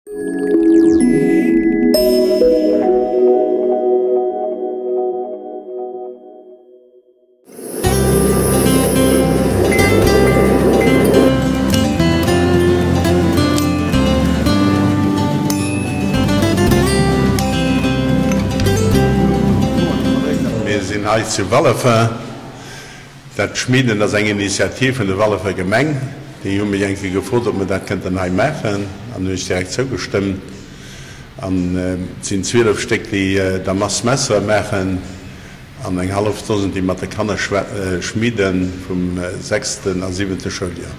Mir sinn hei zu Wallefer. Dat Schmieden ass eng Initiativ vun der Wallefer Gemeng. Déi hu mech eng Kéier gefrot, ob mer dat kënnten hei maachen, an hunn ech direkt zougestëmmt. An et sinn 12 Stéck, déi Damastmesser maachen. An eng hallef Dosen, déi mat de Kanner schmidden, vum sechsten a siwente Schouljoer.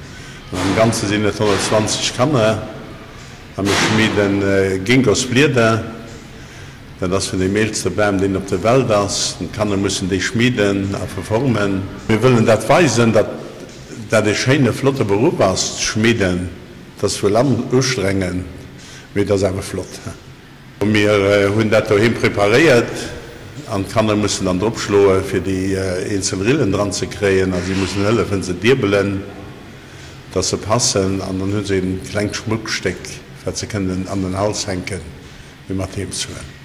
An am Ganze sinn et 120 Kanner. A mir schmidden Ginkgosblieder. Dat ass vun deem eelste Bam, deen op der Welt ass. An d'Kanner mussen déi schmidden a verformen. Mir wëllen dat weisen, datt dat e schéine, flotte Beruff ass, d'Schmidden. Et ass wuel ustrengend, mee et ass awer flott. Mir hunn dat doheem preparéiert an d'Kanner mussen dann drop schloe fir déi eenzel Rillen dran ze kréien a si mussen hëllefen se diebelen, dass se passen an dann hu se e klengt Schmuckstéck wat se kënnen an den Hals hänken fir mat heem ze huelen.